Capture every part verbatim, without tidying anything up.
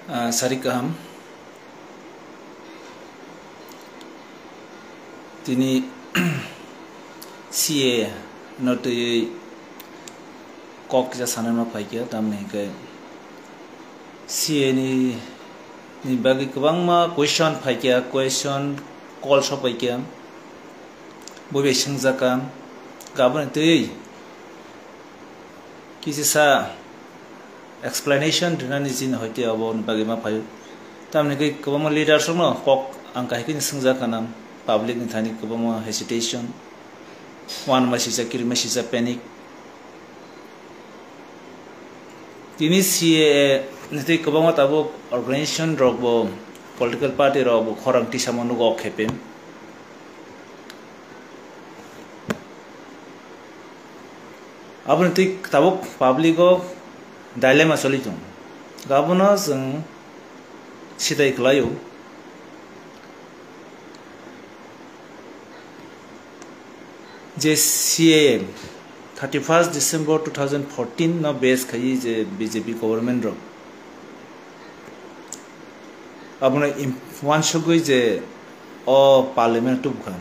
Ah, sari kaham. Tini C A no twiwi kok kisa sanai ma phaikha, tamni hwnkhe C A ni, ni bagwi kwbangma question phaikha, question call sokphaikha, bo bai swngjakha, aboni twiwi kisisa explanation rinani chini hoite abo ni bagwi ma phaio. Tamni hwnkhe kwbangma leaders rokno kok ang kahai kheno swngjak kana, public ni thani kwbangma hesitation, uanama sijak, kirima sijak, panic. Tini C A A ni tei kwbangma tabuk organization rok bo, political party rok bo khorang tisamo nugo o khepe. Aboni twi tabuk public o dilemma choli tongo. Abono chwng sitai kwlaio je C A A thirty first December two thousand fourteen no base khaiwi je B J P government rok abono im-, uansugwi je o parliament tubukha.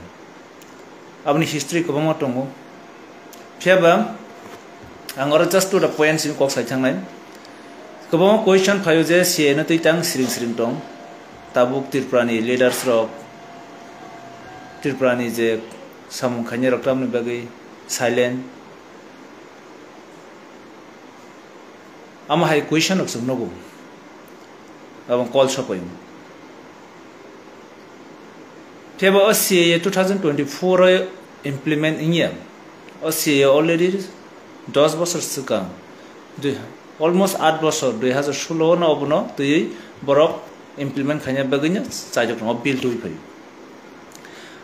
Aboni history kwbangma tongo. Phiya ba ang oro just to the point simi kok sai thangnai. Kwbangma question phaio je C A A no twi tang siring siring tong. Tabuk Tripura ni leaders rok, Tripura ni je samung khainai rok tamni bagwi silent. Amo hai question rok chwng nugo. Abo call sopai. Phiya ba o C A A two thousand twenty-four o implement wngya. O C A A already dos bosor swkang. Dui, almost aat bosor, dui hazar solo no obono twiwi borok implement khaina bagwi no chaijak tongo, bill twi phai.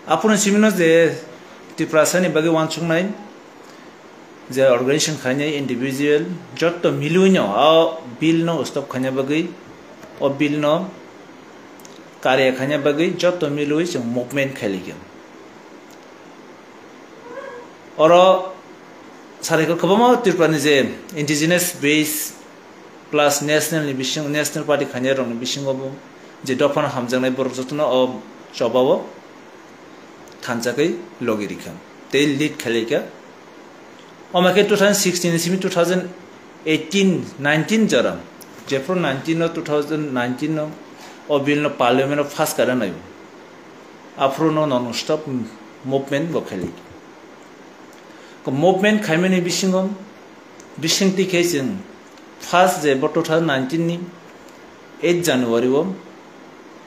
Aphuru simino je Tiprasa ni bagwi uansuknai, je organization khainai individual jotto milwi no o bill no stop khaina bagwi, o bill no karya khaina bagwi jotto milwi chwng movement khailaikha. Oro sarai kwbangma Tripura ni je indigenous base plus national ni bising, national party khainai rok ni bisingo bo je dophano hamjaknai borok jotono o choba o thanjakwi logi rikha tei lead khailaikha. Omo khe two thousand sixteen ni simi two thousand eighteen nineteen jora, jephru nineteen no, two thousand nineteen no o bill no parliament o pass kara naio, aphuru no non stop movement bo khailaikha. Ko movement khaimani bisingo, bising twi khe chwng first je bo two thousand nineteen ni eight January o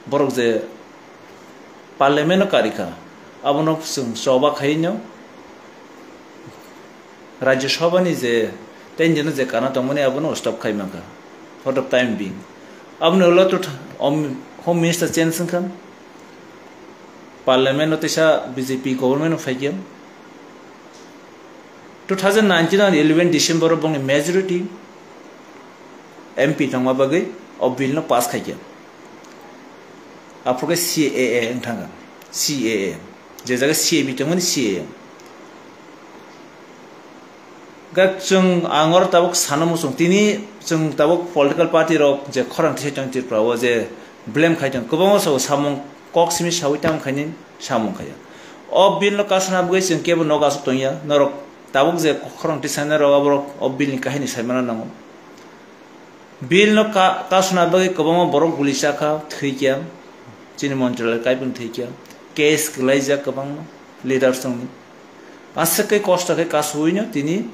borok je parliament o karikha, abono chwng choba khaino Rajya Sabha ni je tenjino je kana tongmani abono stop khai mankha for the time being. Aboni ulo to tha-, om-, Home Minister change wngkha, parliament o teisa B J P government o phaikha. Two thousand nineteen ani eleven December o bongni majority M P tongma bagwi o bill no pass khaikha. Aphuru khe C A A wng thangkha, C A A, je jaga C A B tongmani C A A. Gak chwng ang oro tabuk sana muchung, tini chwng tabuk political party rok je khorang thwi tong Tripura o je blame khai tong, kwbangma sabo samung kok simi sawi tang khaini samung khaya. O bill no kasana bagwi chwng kebo nok asuk tongya, norok tabuk je khorang thwi sanai rok aborok o bill ni kahini saimano nango. Bill no ka-, kasuna bagwi kwbangma borok guli chakha, thwikya, chini montralai kaibung thwikya, case kwlaijak kwbangma leaders tongni. Aswk khe kosto khe kasuino tini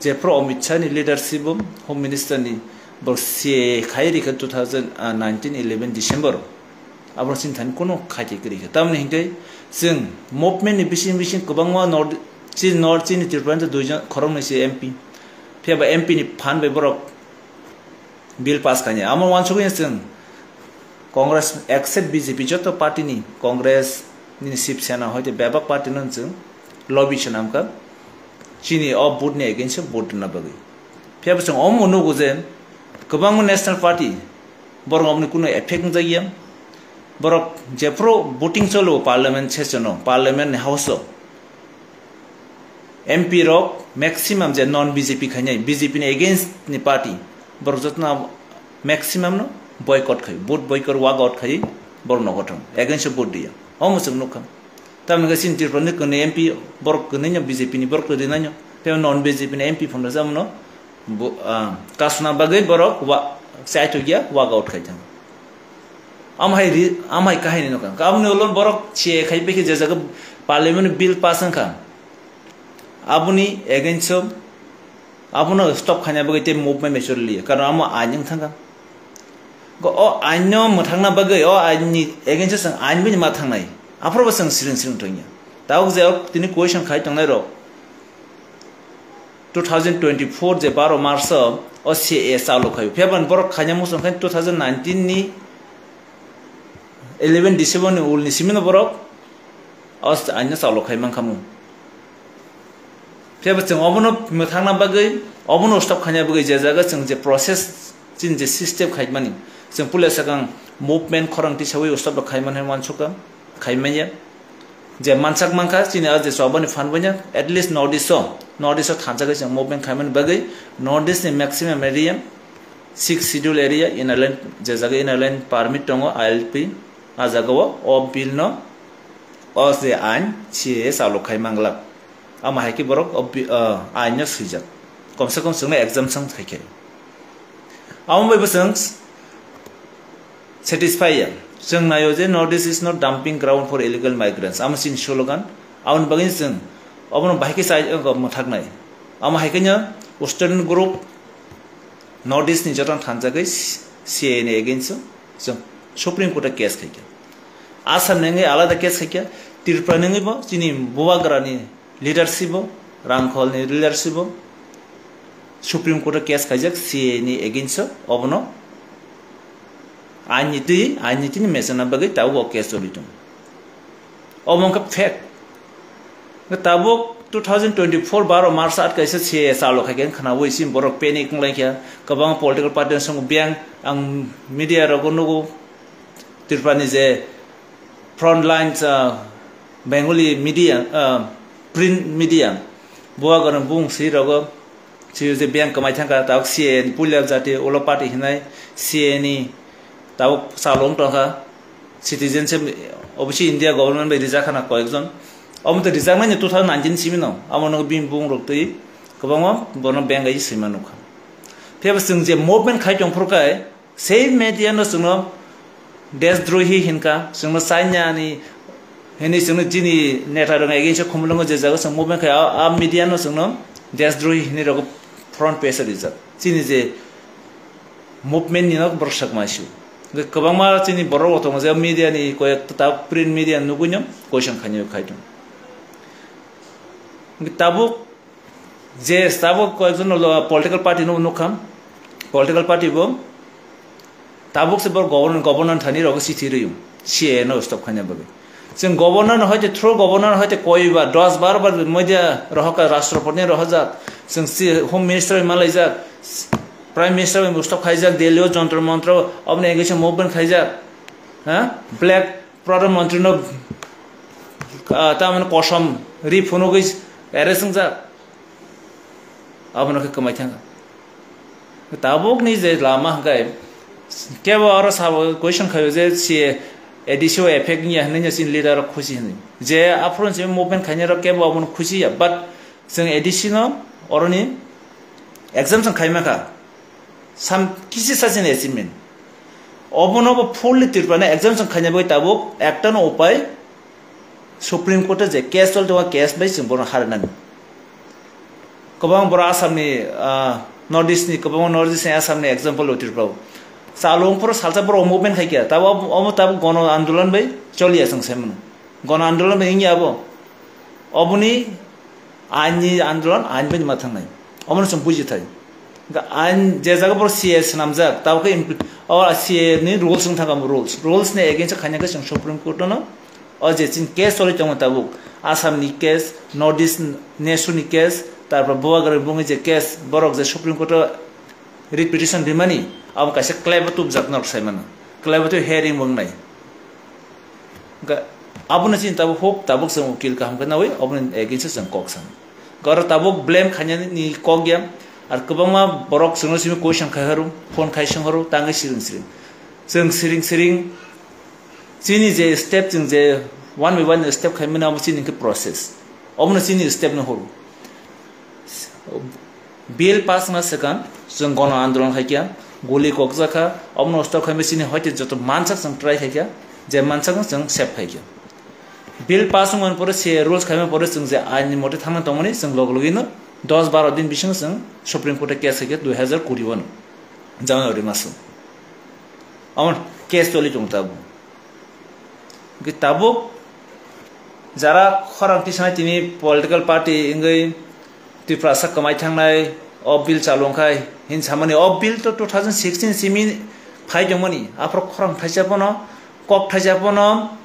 jephru Amit Shah ni leadership o Home Minister ni bo C A A khai rikha two thousand nineteen eleven December o. Abono chini thani kunu khaiti kwrwi kha. Tamoni hinkhe chwng movement ni bising bising kwbangma North, chini North, chini Tripura ni duijon khoroknwi se M P. Phiya ba M P ni phan bai borok bill pass khainai. Amo uansugwi chwng Congress except B J P joto party ni, Congress nini Shiv Sena hoite bebak party no chwng lobby swnamkha chini o vote ni against o vote rwna bagwi. Phiya bo chwng omo nugo je kwbangma national party borok oboni kunu effect wngjakya. Borok jephru voting cholo parliament session o, parliament ni house o, M P rok maximum je non B J P khainai, B J P ni against ni party, borok jotono abo maximum no boycott khai, vote boycott, walk out khai, borok nogo thang against o vote dia. Omo chwng nukha. Tamni khe chini Tripura ni kwnwi M P, borok kwnwi no B J P ni, borok kwnwi no, tei non B J P ni M P phano jamo no bo, ah, kasuna bagwi borok wa-, chaithok ya, walk out khai thang. Amhai ri-, amhai kahini nukha. Aboni ulo borok C A A khai bikhe je jaga parliament bill pass wngkha. Aboni against o, abono stop khaina bagwi tei movement bai choli liya. Karon amo ain wng thangkha. Go o ain no mwthangna bagwi, o ain ni against o chwng ain bai ma thangnai. Aphuru bo chwng siring siring thangya. Tabuk je o tini question khai tongnai rok. Two thousand twenty-four je baro March o, o C A A chalo khai. Phiya ban borok khaina muchung khai two thousand nineteen ni eleven December ni ulni simi no borok o ain no chalo khai mankha mu. Phiya bo chwng obono mwthangna bagwi, obono stop khaina bagwi je jaga chwng je process, chini je system khaimani, chwng puila swkang movement khorang tisawi stop khaimani hwnwi uansukha, khaimanya. Je mansak mankha, chini a je chobani phan banya, at least North East o, North East o thanchagwi chwng movement khaimani bagwi, North East ni maximum area, sixth schedule area, inner line, je jaga inner line permit tongo, I L P, a jaga o, o bill no, o je ain, C A A chalo khai manglak. Amo hai khe borok o bi-, o ain no swijak. Komse kom chwngno exemption khai khe. Amo bai bo chwng satisfy ya. Chwng naio je North East is not dumping ground for illegal migrants. Amo chini slogan. Aboni bagwi chwng obono bahai khe chai, o, mwthaknai. Amo hai khe no student group North East ni joto thanjagwi C A A ni against o chwng Supreme Court o case khai khe. Assam ni wngwi alada case khai khe, Tripura ni wngwi bo chini Bubagra ni leadership o, Rangkhol ni leadership o Supreme Court o case khaijak C A A ni against o, obono ain ni twi, ain ni tini mechana bagwi tabuk o case choli tongo. Omo wngkha fact. Tabuk two thousand twenty-four baro March at kaisa C A A chalo khai khe khnaui sim borok panic wnglaikha. Kwbangma political party song biyang ang media rogo nugo Tripura ni je front lines, ah, Bengali media, ah, print media, Bubagra ni bung si rogo, si je biyang kwmai thangkha, tabuk C A A ni puila jati ulo party hinai C A A ni tabuk chalung tongkha, citizenship, obviously India government bai rijak khana koyekjon, omo to rijak nai two thousand nineteen simi no, amo no bini bung rok twi kwbangma bono bengai sima nukha. Phiya bo chwng je movement khai tong phuru kai, Sei media no chwngno deshdrohi hinkha, chwngno China ni hini chwngno chini neta rok against o khumulwngo je jaga chwng movement khai, a, a media no chwngno deshdrohi hini rogo front page o rijak. Chini je movement ni no borok sakma issue. Hwnkhe kwbangma chini borok bo tongo je media ni koyek ta print media nugui no question khainai khai tongo. Hwnkhe tabuk Je tabuk koyekjon lo political party no nukha, political party bo tabuk se bor governor, governor thani rogo chithi rwio, C A A no stop khaina bagwi. Chwng governor no hoite through governor hoite koi ba dos bar bar media rohoka, rashtrapati ni rohojak, chwng si home minister bai malaijak, prime minister bai stop khaijak, Delhi o Jantar Mantar o oboni against o movement khaijak, ha, black pradhan mantri no, ah, tamani kosom ri phunugwi arrest wngjak. Abono khe kwmai thangkha. Tabukni je lama hwnkhe kebo oro sabo question khaio je si A D C o effect wngya hwnwi chini leader rok khusi hwnwi. Je aphuru se movement khainai rok kebo abono khusi ya, but chwng A D C no oroni exemption khaima kha. Sam kisi sachini achievement. Obono bo fully Tripura ni exemption khaina bagwi tabuk ekta no upai Supreme Court o je case chol tongo, case bai chwng bono harinani. Kwbang borok Assam ni, ah, North East ni, kwbangma North East ni Assam ni example o Tripura o. Chalo wngphuru salsa borok movement khai kha. Tabo omo tabuk gono andolon bai choliya chwng sai mano. Gono andolon bai wngya abo. Oboni ain ni andolon ain bai ma thangnai. Omono chwng buji thai. Hwnkhe ain je jaga borok C A A swnamjak, tabuk khe impl-, o C A A ni rules wng thangkha, rules. Rules ni against o khaina khe chwng Supreme Court no, o je chini case choli tongo tabuk, Assam ni case, North East nesu ni case, tarpor Bubagra ni bungwi je case, borok je Supreme Court o writ petition rimani, abo kaisa claim o tubjak norok sai mano. Claim o twi hearing bo wngnai. Hwnkhe abono chini tabuk huk tabuk chwng ukil kaham khe nawi, aboni against o chwng kok sanai. Hwnkhe oro tabuk blame khainani kok ya, ar kwbangma borok chwngno simi question khai horo, phone khai swng horo, tangwi siring siring. Chwng siring siring chini je step, chwng je one by one step khaimani, abo chini khe process. Obono chini step no horo. Bill pass wngna swkang chwng gono andolon khaikha, guli kokjakha, obono stop khaimani chini hoite joto mansak chwng try khaikha, je mansakno chwng save khaikha. Bill pass wngmani pore se rules khaimani pore chwng je ain ni mote thangna tongmani chwng log logino dos baro din bisingo chwng Supreme Court o case khaikha dui hazar kuri o no January maso. Omo case choli tongo tabuk. Hwnkhe tabuk jara khorang tisanai tini political party wngwi Tiprasa kwmai thangnai o bill chalung khai hin samani, o bill to two thousand sixteen simi phai tongmani, aphuru khorang thaisa pono, kok thaisa pono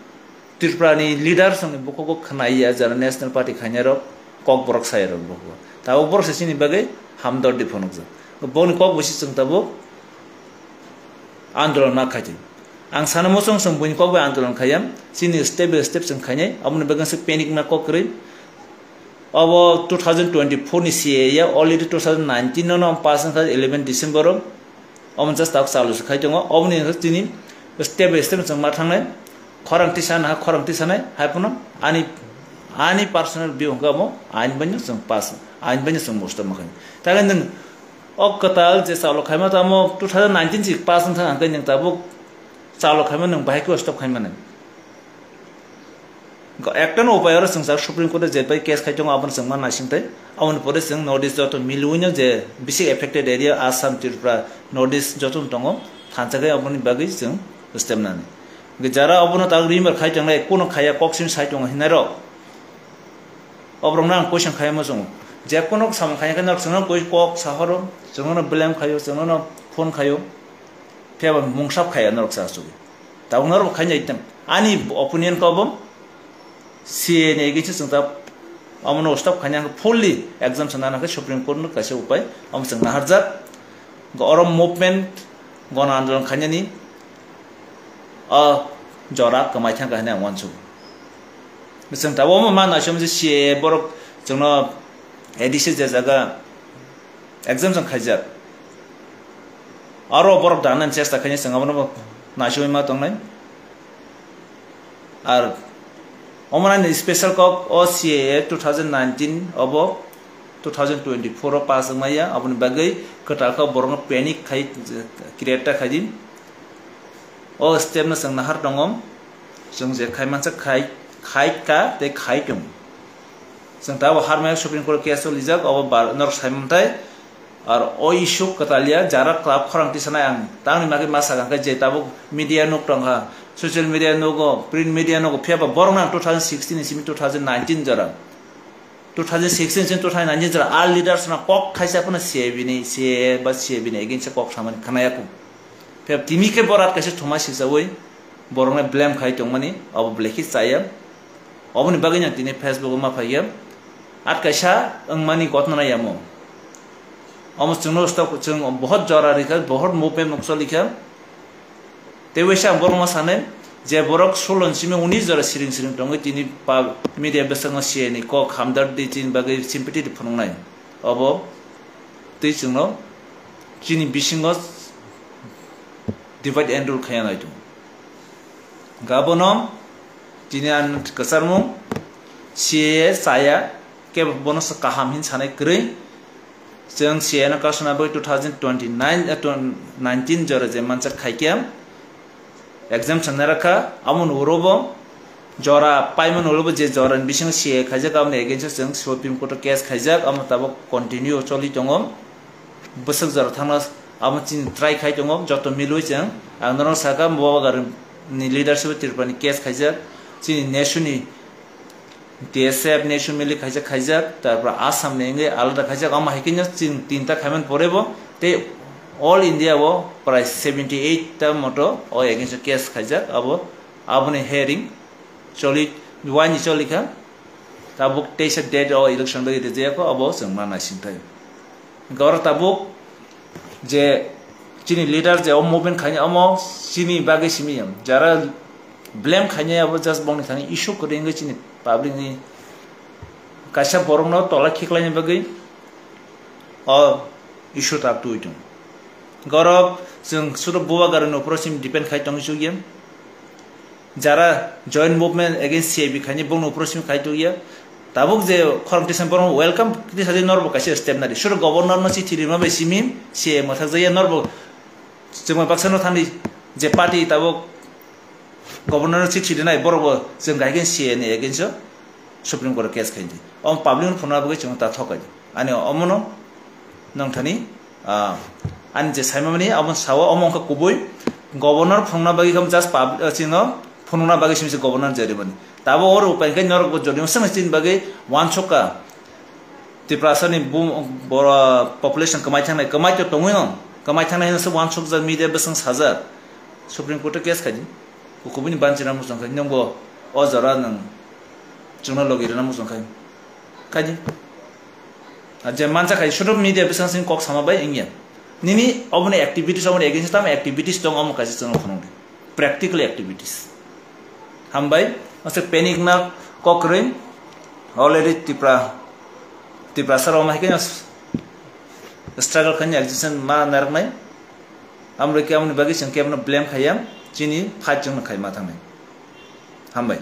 Tripura ni leader songni bukugo khwnai ya, jara national party khainai rok kok borok saya rok bukugo. Tabuk borok se chini bagwi hamdordi phunukjak. Boni kok busi chwng tabuk andolon ma khaidi. Ang sana muchung chwng buini kok bai andolon khaiya, chini step by step chwng khainai, aboni bagwi se panic ma kok kwrwi. Obo two thousand twenty-four ni C A A ya, already two thousand nineteen no pass wngkha eleven December o. Omo just tak chalu se khai tongo. Oboni hwnkhe tini step by step chwng ma thangnai. Khorang tisa na, khorang tisa nai, hai phano ani, ani personal view hwnkhe omo ain bai no chwng pass, ain bai no chwng musta ma khai. Taikhe nwng o kwtal je chalu khaima tamo two thousand nineteen si pass wngkha, hwnkhe nwng tabuk chalu khaima nwng bahai khe stop khaimani. Ekta no upai oro chwng jak Supreme Court o je bai case khai tongo, abono chwng ma naising tai. Aboni pore chwng North East joto milwi no je bisi affected area Assam, Tripura, North East joto no tongo, thansa khe aboni bagwi chwng step nani. Hwnkhe jara abono tak rumor khai tongnai, kuno khaiya kok simi sai tongo hinai rok. Oborok no ang question khai ma chwngo. Je kuno samung khai khe norok chwngno koi kok sahoro, chwngno blame khaio, chwngno phone khaio. Phiya ba mungsap khaiya norok sa asugwi. Tabuk norok khainai tong. Ani opinion ko bo C A A ni against chwng ta omono stop khaina hwnkhe fully exam sana hwnkhe Supreme Court no kaisa upai omo chwng naharjak. Hwnkhe oro movement gono andolon khainani o jora kwmai thangkha hinwi ang uansukgo. Chwng tabuk omo ma naisingmani C A A borok chwngno A D C je jaga exam chwng khaijak. Aro borok danani chesta khainai chwng abono naisingwi ma tongnai. Ar omo nani special kok o C A A two thousand nineteen obo two thousand twenty-four o pass wngmaya, aboni bagwi kwtal khe borokno panic khai create ta khaidi. O step no chwng nahar tongo, chwng je khai mansa khai, khai ka tei khai tongo. Chwng tabuk harmaya Supreme Court case o lijak, obo bar norok sai mantai. Ar o issue kwtal ya, jara club khorang tisanai ang tangni bagwi ma sakha khe je tabuk media nuk tongkha, social media nugo, print media nugo, phiya ba borok nang two thousand sixteen ni simi two thousand nineteen jora, two thousand sixteen simi two thousand nineteen jora, all leaders no kok thaisa phano C A B ni, C A A ba C A B ni against kok samani khnayaku. Phiya timi khe borat kaisa thuma sichawi borokno blame khai tongmani, abo belai khe chaya. Oboni bagwi no tini Facebook o ma phaiya. At kaisa wngmani gotna yamo. Omo chwngno stop, chwng bohot jora rikha, bohot movement nuk choli kha. Tei waisa ang borokno sanai je borok sulon simi uni jora siring siring tongwi tini pa media bwskango C A ni kok hamdar di chini bagwi sympathy di phunuknai. Obo tei chwngno chini bisingo divide and rule khaiya nai tongo. Gabono tini ang kwcharmung C A A chaya kebo bono se kaham hin sanai kwrwi. Chwng C A A no kasuna bai two thousand twenty-nine, eh, tw-, nineteen jora je mansa khaikhe exam sangnai rakha, amo ni uro bo jora paimani ulo bo je jora ni bisingo C A A khaijak, aboni against o chwng Supreme Court o case khaijak, amo tabuk continue choli tongo. Bwswk jora thangna amo chini try khai tongo, joto milwi chwng ang norok sakha, Bubagra ni leadership o Tripura ni case khaijak, chini nation ni T S F, nation milwi khaijak khaijak, tarpor Assam ni wngwi alada khaijak, amo hai kheno chwng tinta khaimani pore bo tei all India o prai seventy eight ta moto o against o case khaijak, abo, aboni hearing choli, waini choli kha. Tabuk teisa date o election bai rijak kho, abo chwng ma naising thai. Hwnkhe oro tabuk je chini leader je o movement khainai, omo chini bagwi simi ya. Jara blame khainai abo just bongni thani issue kwrwi wngwi chini public ni kaisa borokno tola khiklaina bagwi o issue tak twi tongo. Hwnkhe oro Chwng sudo Bubagarni uphoro simi depend khai tongwi chukya. Jara joint movement against C A B khaini bongni uphoro simi khai tongya. Tabuk je khorang tisa borok welcome tisa di norbo kaisa step nadi. Sudo governor no chithi rima bai simi C A A mwthakjakya norbo chwngma baksa no thani je party tabuk governor no chithi rinai borok bo chwng gaikhe C A A ni against o Supreme Court o case khaidi. Om public no phunukna bagwi chwng ta thokai. Ani omono nongthani, ah, ani je saimamani abo sao omo wngkha kubui governor phunukna bagwi kham just public, ah, chino phunukna bagwi simse governor jerimani. Tabo oro upai khe norok bo jodi swngna chini bagwi wansukha. Tiprasani bu-, boro population kwmai thangnai, kwmai to tongwi no, kwmai thangnai hwnwi se wansukjak media bwswng sajak. Supreme Court o case khaidi. Kubuni banchina muchung khai, nwngbo o jora nwng chwngno logi rwna muchung khai. Khaidi. Ar je mansa khai, social media bwswng sing kok sama bai wngya. Nini oboni activities, oboni against tamo activities tong, omo kaisa chwngno phunukdi. Practical activities. Hambai, aswk panic na kok kwrwi, already Tipra, Tiprasa rok ma hai khe struggle khaini existence ma narwknai. Amroi khe amoni bagwi chwng kebono blame khaiya, chini fight chwngno khai ma thangnai. Hambai.